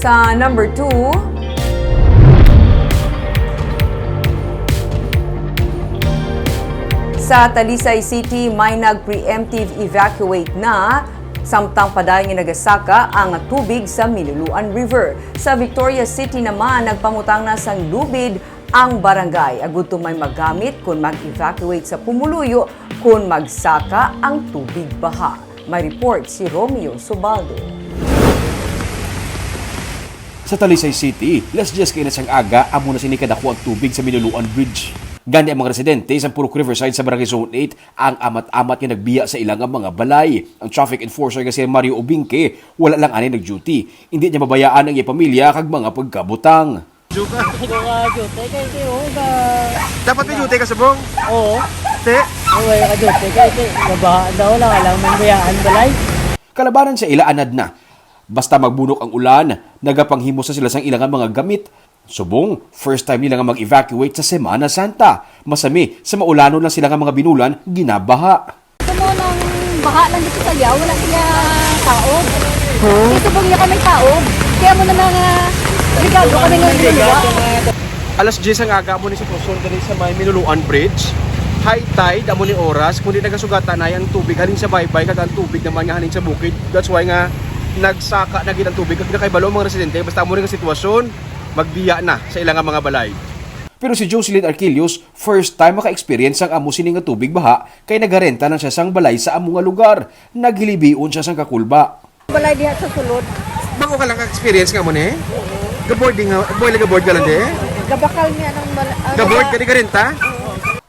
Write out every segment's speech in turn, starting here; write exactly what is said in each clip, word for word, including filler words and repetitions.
Sa number two, sa Talisay City, may nag-preemptive evacuate na, samtang padayon nga nagasaka ang tubig sa Minuluan River. Sa Victoria City naman, nagpamutang na sang lubid ang barangay, agud to may magamit kon mag-evacuate sa pumuluyo kon magsaka ang tubig baha. May report si Romeo Subaldo. Sa Talisay City, las diyes kaina sang aga, amo na sini kadako ang tubig sa Minuluan Bridge. Gani ang mga residente sa Purok Riverside sa Barangay Zone eight ang amat-amat nga nagbiya sa ila nga mga balay. Ang traffic enforcer nga si Mario Obingke wala lang ani nag-duty. Hindi niya mabayaan ang iya pamilya kag mga pagkabutang. Joke ka. Hindi ko ka-duty kay, kay, oh, ka- Dapat may duty ka subong. Oo. Te? Oo, wala ka-duty kay, kay, mabaha daw lang, alang man bayaan balay. Kalabanan sa ila anad na. Basta magbunok ang ulan, nagapanghimos na sila sang ila nga mga gamit. Subong, first time nila nga mag-evacuate sa Semana Santa. Masami, sa maulanon lang sila nga mga binulan, ginabaha. Ito mo nang baha lang dito sa Yaw, wala siya taob. Huh? Kasi subong niya kami taob. Kaya mo na nga, ligado kami ng ginawa. Alas diyes ang aga mo ni sitwasyon diri sa may Minuluan Bridge. High tide amo ni oras, kundi nagasugatan na ang tubig halin sa baybay kag ang tubig naman nga halin sa bukid. That's why nga nagsaka na gid ang tubig. Kag nakahibalo ang mga residente, basta amo ni nga sitwasyon, magbiya na sa ilang mga balay. Pero si Jocelyn Arquillos, first time maka-experience sang amo sini nga tubig baha, kay nagarenta lang siya sang balay sa amo nga lugar. Naghilibion siya sang kakulba. Balay diha sa sulod. Bag-o ka lang ka-experience nga mo ni? Gaboard di nga, boy, gaboard ka lang di? Gabakal niya ng mal-, ah, Gaboard gaba- ka di garenta?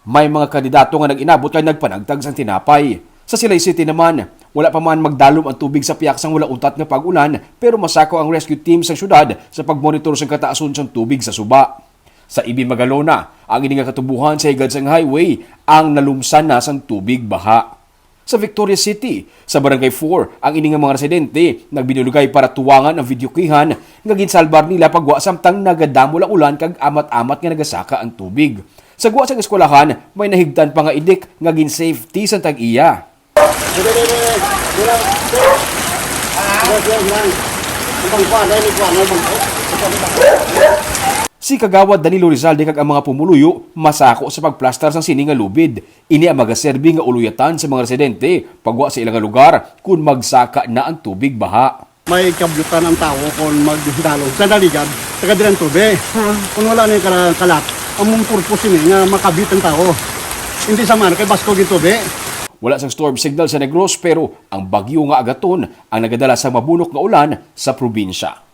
May mga kandidato nga nag-inabot kay nagpanagtag sang tinapay. Sa Silay City naman, wala pa man magdalom ang tubig sa piyak sang wala untat nga pag-ulan, pero masako ang rescue team sa syudad sa pagmonitor sang kataason sang tubig sa suba. Sa Ibi Magalona, ang ini nga katubuhan sa higad sang highway ang nalumsan na sang tubig baha. Sa Victoria City, sa Barangay four, ang ini nga mga residente nagbinulugay para tuwangan ang videokehan nga ginsalbar nila pagwa samtang nagadamo lang ulan kag amat-amat nga nagasaka ang tubig. Sa gwa sang eskwelahan, may nahigtan pa nga idik nga gin-safety sang tag-iya. Si Kagawad Danilo Rizalde kag ang mga pumuluyo masako sa pagplastar sang sini nga lubid. Ini ang magaserbi nga uluyatan sa mga residente pagwa sa ilang lugar kon magsaka na ang tubig baha. May kabutan ang tawo kon magdalom sa naligan, taga diri ang tubig. Kon wala na yung kala-, kalat, ang mong purpose ini nga makabit ang tawo. Hindi sa man kay baskog yung tubig. Wala sang storm signal sa Negros, pero ang bagyo nga Agaton ang nagadala sa mabunok nga ulan sa probinsya.